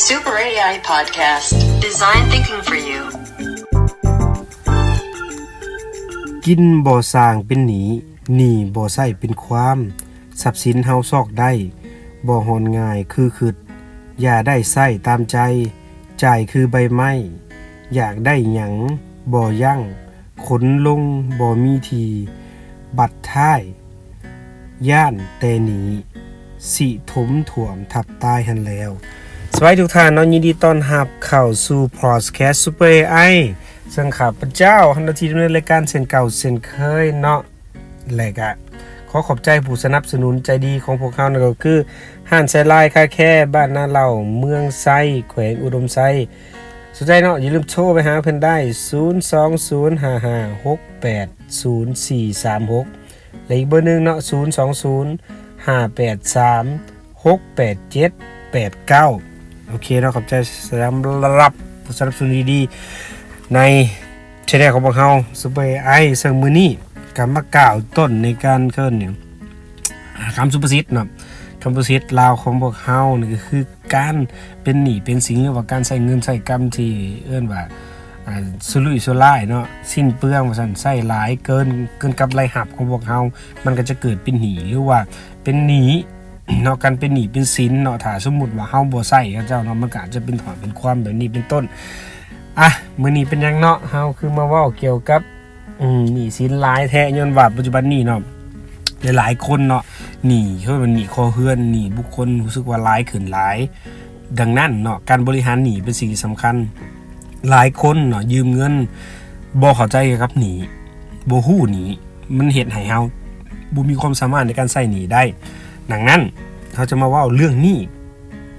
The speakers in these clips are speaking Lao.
Super ເອໄອ Podcast. Design thinking for you. ກິນບໍ່ສ້າງເປັນໜີ້, ໜີ້ບໍ່ໃຊ້ເປັນຄວາມ, ຊັບສິນເຮົາຊອກໄດ້, ບໍ່ຮ່ອນງ່າຍຄືຄິດ, ຢ່າໄດ້ໃຊ້ຕາມໃຈ, ຈ່າຍຄືໃບໄມ້, ຢາກໄດ້ຫຍັງບໍ່ຢັ້ງ, ຂົນລົງບໍ່ມີທີ່, ບັດທ້າຍ ຢ້ານແຕ່ໜີ້ ຊິຖົມຖ້ວມທັບຕາຍຫັ້ນແລ້ວ. ສະບາຍດີທຸກທ່ານເນາະ, ຍິນດີຕ້ອນຮັບເຂົ້າສູ່ Podcast Super ເອໄອ ເຊິ່ງຂ້າພະເຈົ້າ ຮັນໂນ ທີ່ດຳເນີນລາຍການເຊັ່ນເກົ່າເຊັ່ນເຄີຍເນາະ. ແລະກະຂໍຂອບໃຈຜູ້ສະໜັບສະໜູນໃຈດີຂອງພວກເຮົາ ນັ້ນກໍຄື ຮ້ານໄຊລາຍຄາແຄ ບ້ານນາເຫຼົ່າ ເມືອງໄຊ ແຂວງອຸດົມໄຊ. ສົນໃຈເນາະ, ຢ່າລືມໂທໄປຫາເພິ່ນໄດ້ ສູນສອງສູນຫ້າຫ້າຫົກແປດສູນສີ່ສາມຫົກ ແລະອີກເບີໜຶ່ງເນາະ ສູນສອງສູນຫ້າແປດສາມຫົກແປດເຈັດແປດເກົ້າ. ໂອເຄເນາະ, ຂອບໃຈສຳລັບຜູ້ສະໜັບສະໜູນດີໆ ໃນ Channel ຂອງພວກເຮົາ Super ເອໄອ ເຊິ່ງມື້ນີ້ກໍມາກ່າວຕົ້ນໃນການເອີ້ນຫຍັງ ອ່າ ຄຳສຸພາສິດເນາະ, ຄຳສຸພາສິດລາວຂອງພວກເຮົານີ້ກໍຄື ການເປັນໜີ້ເປັນສິນ ຫຼືວ່າການໃຊ້ເງິນໃຊ້ກຳທີ່ເອີ້ນວ່າ ອ່າ ສຸລຸຍສຸລາຍເນາະ, ສິ້ນເປືອງວ່າຊັ້ນ, ໃຊ້ຫຼາຍເກີນ ເກີນກັບລາຍຮັບຂອງພວກເຮົາ, ມັນກໍຈະເກີດເປັນໜີ້ ຫຼືວ່າເປັນໜີ້ເນາະ. ການເປັນໜີ້ເປັນສິນເນາະ, ຖ້າສົມມຸດວ່າເຮົາບໍ່ໃຊ້ເຂົາເຈົ້າເນາະ, ມັນກໍອາດຈະເປັນຖ້ອຍເປັນຄວາມແບບນີ້ເປັນຕົ້ນ. ອ່ະ ມື້ນີ້ເປັນຫຍັງເນາະ ເຮົາຄືມາເວົ້າກ່ຽວກັບ ອືມ ໜີ້ສິນຫຼາຍແທ້, ຍ້ອນວ່າປັດຈຸບັນນີ້ເນາະ ຫຼາຍໆຄົນເນາະ ໜີ້ ເອີ້ນວ່າໜີ້ຄົວເຮືອນ, ໜີ້ບຸກຄົນ ຮູ້ສຶກວ່າຫຼາຍຂຶ້ນຫຼາຍ. ດັ່ງນັ້ນເນາະ ການບໍລິຫານໜີ້ເປັນສິ່ງທີ່ສຳຄັນ. ຫຼາຍຄົນເນາະ ຢືມເງິນ ບໍ່ເຂົ້າໃຈກ່ຽວກັບໜີ້, ບໍ່ຮູ້ໜີ້, ມັນເຮັດໃຫ້ເຮົາບໍ່ມີຄວາມສາມາດໃນການໃຊ້ໜີ້ໄດ້. ດັ່ງນັ້ນ ເຮົາຈະມາເວົ້າເລື່ອງນີ້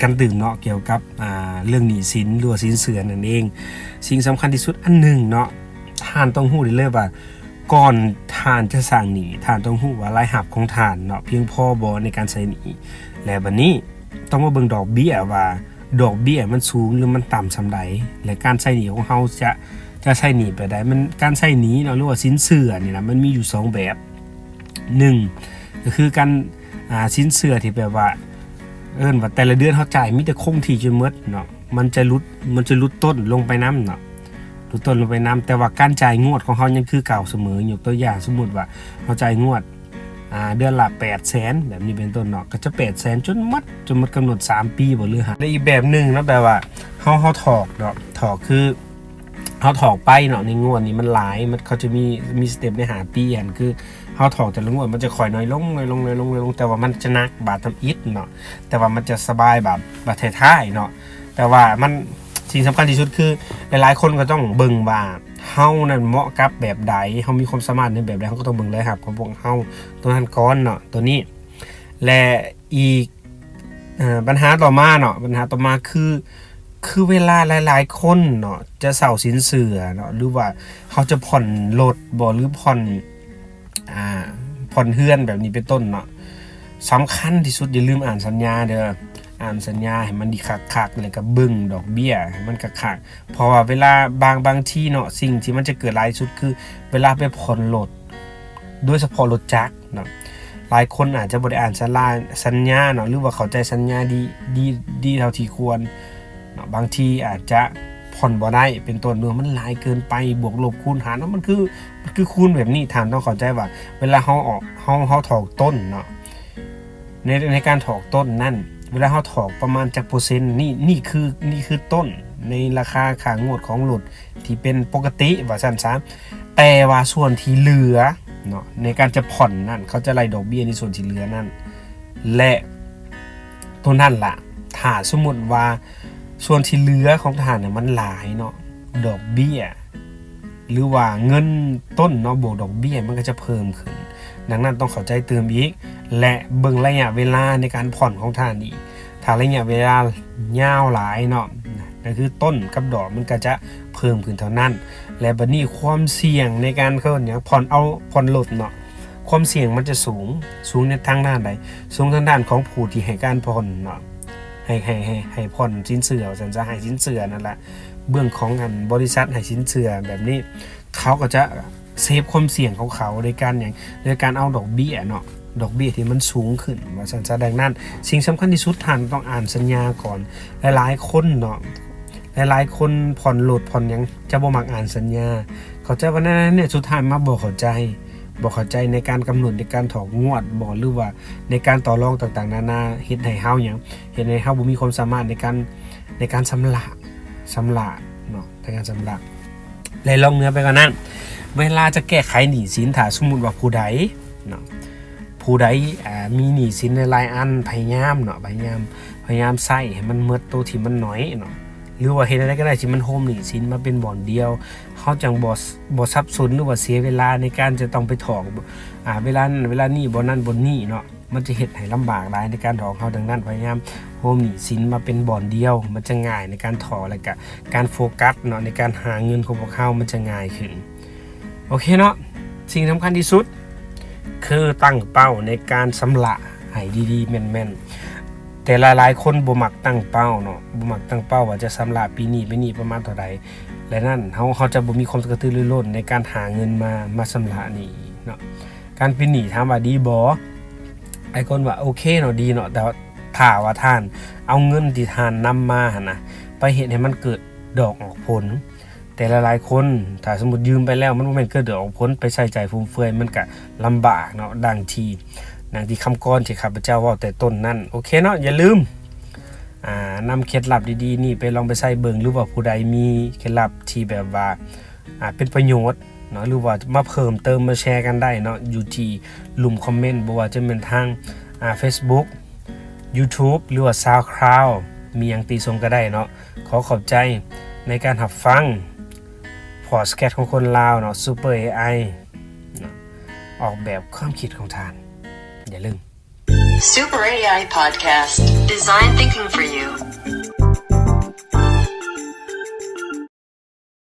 ກັນຕື່ມເນາະ ກ່ຽວກັບ ອ່າ ເລື່ອງໜີ້ສິນ ຫຼືວ່າສິນເຊື່ອນັ້ນເອງ. ສິ່ງສຳຄັນທີ່ສຸດອັນໜຶ່ງເນາະ ທ່ານຕ້ອງຮູ້ໄດ້ເລີຍວ່າ ກ່ອນທ່ານຈະສ້າງໜີ້ ທ່ານຕ້ອງຮູ້ວ່າລາຍຮັບຂອງທ່ານເນາະ ພຽງພໍບໍ່ໃນການໃຊ້ໜີ້. ແລະບັດນີ້ຕ້ອງມາເບິ່ງດອກເບ້ຍວ່າ ດອກເບ້ຍມັນສູງ ຫຼື ມັນຕ່ຳສ່ຳໃດ ແລະການໃຊ້ໜີ້ຂອງເຮົາຈະ ຈະໃຊ້ໜີ້ແບບໃດ. ມັນ ການໃຊ້ໜີ້ເນາະ ຫຼືວ່າສິນເຊື່ອນີ້ນະ ມັນມີຢູ່ສອງແບບ. ໜຶ່ງ ກໍຄືການ ອ່າ ສິນເຊື່ອທີ່ແບບວ່າ ເອີ້ນວ່າແຕ່ລະເດືອນເຮົາຈ່າຍມີແຕ່ຄົງທີ່ຈົນໝົດເນາະ, ມັນຈະຫຼຸດ ມັນຈະຫຼຸດຕົ້ນລົງໄປນຳເນາະ, ຫຼຸດຕົ້ນລົງໄປນຳ, ແຕ່ວ່າການຈ່າຍງວດຂອງເຮົາຍັງຄືເກົ່າສະເໝີ. ຍົກຕົວຢ່າງ ສົມມຸດວ່າເຮົາຈ່າຍງວດ ອ່າ ເດືອນລະແປດແສນ ແບບນີ້ເປັນຕົ້ນເນາະ, ກໍຈະແປດແສນຈົນໝົດ ຈົນໝົດກຳນົດສາມປີບໍ ຫຼື ຫ້າ. ແລະອີກແບບໜຶ່ງເນາະ ແບບວ່າເຮົາ ເຮົາຖອກເນາະ, ຖອກຄື ເຮົາຖອກໄປເນາະ ໃນງວດນີ້ມັນຫຼາຍ, ມັນ ເຂົາຈະມີ ມີສະເຕັບໃນຫ້າປີຫັ້ນ, ຄືເຮົາຖອກແຕ່ລະງວດມັນຈະຄ່ອຍໜ້ອຍລົງ ໜ້ອຍລົງ ໜ້ອຍລົງ ໜ້ອຍລົງ, ແຕ່ວ່າມັນຈະໜັກບາດທຳອິດເນາະ, ແຕ່ວ່າມັນຈະສະບາຍບາດ ບາດທ້າຍໆເນາະ. ແຕ່ວ່າມັນ ສິ່ງສຳຄັນທີ່ສຸດຄື ຫຼາຍໆຄົນກໍຕ້ອງເບິ່ງວ່າເຮົານັ້ນເໝາະກັບແບບໃດ, ເຮົາມີຄວາມສາມາດໃນແບບໃດ, ເຮົາກໍຕ້ອງເບິ່ງລາຍຮັບຂອງພວກເຮົາຕົວນັ້ນກ່ອນເນາະ ຕົວນີ້. ແລະອີກ ເອີ ບັນຫາຕໍ່ມາເນາະ, ບັນຫາຕໍ່ມາຄື ຄືເວລາຫຼາຍໆຄົນເນາະ ຈະເຊົ່າສິນເຊື່ອເນາະ ຫຼືວ່າເຮົາຈະຜ່ອນລົດບໍ ຫຼືຜ່ອນ ອ່າ ຜ່ອນເຮືອນແບບນີ້ເປັນຕົ້ນເນາະ, ສຳຄັນທີ່ສຸດຢ່າລືມອ່ານສັນຍາເດີ. ອ່ານສັນຍາໃຫ້ມັນດີຄັກໆ ແລ້ວກໍເບິ່ງດອກເບ້ຍໃຫ້ມັນຄັກໆ, ເພາະວ່າເວລາບາງ ບາງທີເນາະ ສິ່ງທີ່ມັນຈະເກີດຫຼາຍທີ່ສຸດຄືເວລາໄປຜ່ອນລົດ ໂດຍສະເພາະລົດຈັກເນາະ. ຫຼາຍຄົນອາດຈະບໍ່ໄດ້ອ່ານສັນລາ ສັນຍາເນາະ ຫຼືວ່າເຂົ້າໃຈສັນຍາດີ ດີ ດີເທົ່າທີ່ຄວນເນາະ, ບາງທີອາດຈະຜ່ອນບໍ່ໄດ້ເປັນຕົ້ນ, ເມື່ອມັນຫຼາຍເກີນໄປ ບວກລົບຄູນຫານເນາະ, ມັນຄື ມັນຄືຄູນແບບນີ້. ທ່ານຕ້ອງເຂົ້າໃຈວ່າເວລາເຮົາອອກ ເຮົາ ເຮົາຖອກຕົ້ນເນາະ ໃນ ໃນການຖອກຕົ້ນນັ້ນ ເວລາເຮົາຖອກປະມານຈັກເປີເຊັນ ນີ້ ນີ້ຄື ນີ້ຄືຕົ້ນໃນລາຄາຄ່າງວດຂອງລົດທີ່ເປັນປົກກະຕິວ່າຊັ້ນຊະ, ແຕ່ວ່າສ່ວນທີ່ເຫຼືອເນາະ ໃນການຈະຜ່ອນນັ້ນ ເຂົາຈະໄລ່ດອກເບ້ຍໃນສ່ວນທີ່ເຫຼືອນັ້ນ ແລະ ໂຕນັ້ນລະ ຖ້າສົມມຸດວ່າສ່ວນທີ່ເຫຼືອຂອງທ່ານນະມັນຫຼາຍເນາະ ດອກເບ້ຍ ຫຼືວ່າເງິນຕົ້ນເນາະ ບວກດອກເບ້ຍ ມັນກໍຈະເພີ່ມຂຶ້ນ. ດັ່ງນັ້ນຕ້ອງເຂົ້າໃຈຕື່ມອີກ ແລະ ເບິ່ງໄລຍະເວລາໃນການຜ່ອນຂອງທ່ານອີກ. ຖ້າໄລຍະເວລາຍາວຫຼາຍເນາະ ກໍຄືຕົ້ນກັບດອກມັນກໍຈະເພີ່ມຂຶ້ນເທົ່ານັ້ນ. ແລະ ບັດນີ້ຄວາມສ່ຽງໃນການ ເຂົາເອີ້ນຫຍັງ ຜ່ອນເອົາ ຜ່ອນລົດເນາະ ຄວາມສ່ຽງມັນຈະສູງ ສູງໃນທາງດ້ານໃດ? ສູງທາງດ້ານຂອງຜູ້ທີ່ໃຫ້ການຜ່ອນເນາະ ໃຫ້ ໃຫ້ ໃຫ້ ໃຫ້ຜ່ອນສິນເຊື່ອວ່າຊັ້ນຊະ ໃຫ້ສິນເຊື່ອນັ້ນລະ ເບື້ອງຂອງອັນບໍລິສັດໃຫ້ສິນເຊື່ອແບບນີ້ ເຂົາກໍຈະເຊບຄວາມສ່ຽງຂອງເຂົາໂດຍການຫຍັງ? ໂດຍການເອົາດອກເບ້ຍເນາະ ດອກເບ້ຍທີ່ມັນສູງຂຶ້ນວ່າຊັ້ນຊະ. ດັ່ງນັ້ນ ສິ່ງສຳຄັນທີ່ສຸດ ທ່ານຕ້ອງອ່ານສັນຍາກ່ອນ. ຫຼາຍໆຄົນເນາະ ຫຼາຍໆຄົນຜ່ອນລົດຜ່ອນຫຍັງຈະບໍ່ມັກອ່ານສັນຍາ. ເຂົ້າໃຈວ່າແນວນັ້ນແນວນີ້ ສຸດທ້າຍມາບໍ່ເຂົ້າໃຈ ບໍ່ເຂົ້າໃຈໃນການກຳນົດ ໃນການຖອກງວດບໍ ຫຼືວ່າໃນການຕໍ່ລອງຕ່າງໆນານາ ເຮັດໃຫ້ເຮົາຫຍັງ ເຮັດໃຫ້ເຮົາບໍ່ມີຄວາມສາມາດໃນການ ໃນການຊຳລະ ຊຳລະເນາະ ໃນການຊຳລະ. ແລະນອກເໜືອໄປກວ່ານັ້ນ ເວລາຈະແກ້ໄຂໜີ້ສິນ ຖ້າສົມມຸດວ່າຜູ້ໃດເນາະ ຜູ້ໃດ ອ່າ ມີໜີ້ສິນຫຼາຍໆອັນ ພະຍາຍາມເນາະ ພະຍາຍາມ ພະຍາຍາມໃຊ້ໃຫ້ມັນໝົດໂຕທີ່ມັນໜ້ອຍເນາະ ຫຼືວ່າເຮັດແນວໃດກໍໄດ້ທີ່ມັນໂຮມໜີ້ສິນມາເປັນບ່ອນດຽວ ເຮົາຈັ່ງບໍ່ ບໍ່ສັບສົນ ຫຼືວ່າເສຍເວລາໃນການຈະຕ້ອງໄປຖອກ ອ່າ ເວລານັ້ນເວລານີ້ ບ່ອນນັ້ນບ່ອນນີ້ເນາະ. ມັນຈະເຮັດໃຫ້ລຳບາກຫຼາຍໃນການຖອກເຮົາ. ດັ່ງນັ້ນ ພະຍາຍາມໂຮມໜີ້ສິນມາເປັນບ່ອນດຽວ ມັນຈະງ່າຍໃນການຖອກ ແລະກະການໂຟກັສເນາະ ໃນການຫາເງິນຂອງພວກເຮົາມັນຈະງ່າຍຂຶ້ນ. ໂອເຄເນາະ ສິ່ງສຳຄັນທີ່ສຸດ ຄືຕັ້ງເປົ້າໃນການຊຳລະໃຫ້ດີໆ ແມ່ນໆ. ແຕ່ຫຼາຍໆຄົນບໍ່ມັກຕັ້ງເປົ້າເນາະ ບໍ່ມັກຕັ້ງເປົ້າວ່າຈະຊຳລະປີນີ້ ປີນີ້ປະມານເທົ່າໃດ ແລະນັ້ນ ເຮົາ ເຮົາຈະບໍ່ມີຄວາມກະຕືລືລົ້ນໃນການຫາເງິນມາ ມາຊຳລະໜີ້ເນາະ. ການເປັນໜີ້ ຖາມວ່າດີບໍ່? ຫຼາຍຄົນວ່າໂອເຄເນາະ ດີເນາະ ແຕ່ວ່າຖ້າວ່າທ່ານເອົາເງິນທີ່ທ່ານນຳມາຫັ້ນນະ ໄປເຮັດໃຫ້ມັນເກີດດອກອອກຜົນ. ແຕ່ຫຼາຍໆຄົນ ຖ້າສົມມຸດຢືມໄປແລ້ວ ມັນບໍ່ແມ່ນເກີດດອກອອກຜົນ ໄປໃຊ້ຈ່າຍຟຸມເຟືອຍ ມັນກະລຳບາກເນາະ. ດັ່ງທີ່ ດັ່ງທີ່ຄຳກອນທີ່ຂ້າພະເຈົ້າເວົ້າແຕ່ຕົ້ນນັ້ນ. ໂອເຄເນາະ ຢ່າລືມ ອ່າ ນຳເຄັດລັບດີໆນີ້ໄປລອງໄປໃຊ້ເບິ່ງ ຫຼືວ່າຜູ້ໃດມີເຄັດລັບທີ່ແບບວ່າ ອ່າ ເປັນປະໂຫຍດເນາະ ຫຼືວ່າມາເພີ່ມເຕີມມາແຊກັນໄດ້ເນາະ ຢູ່ທີ່ລຸ່ມຄອມເມັນ ບໍ່ວ່າຈະແມ່ນທາງ ອ່າ Facebook YouTube ຫຼືວ່າ SoundCloud ມີຫຍັງຕິຊົມກໍໄດ້ເນາະ. ຂໍຂອບໃຈໃນການຮັບຟັງ Podcast ຂອງຄົນລາວເນາະ Super ເອໄອ ເນາະ ອອກແບບຄວາມຄິດຂອງທ່ານ. ຢ່າລືມ Super ເອໄອ Podcast Design Thinking for You.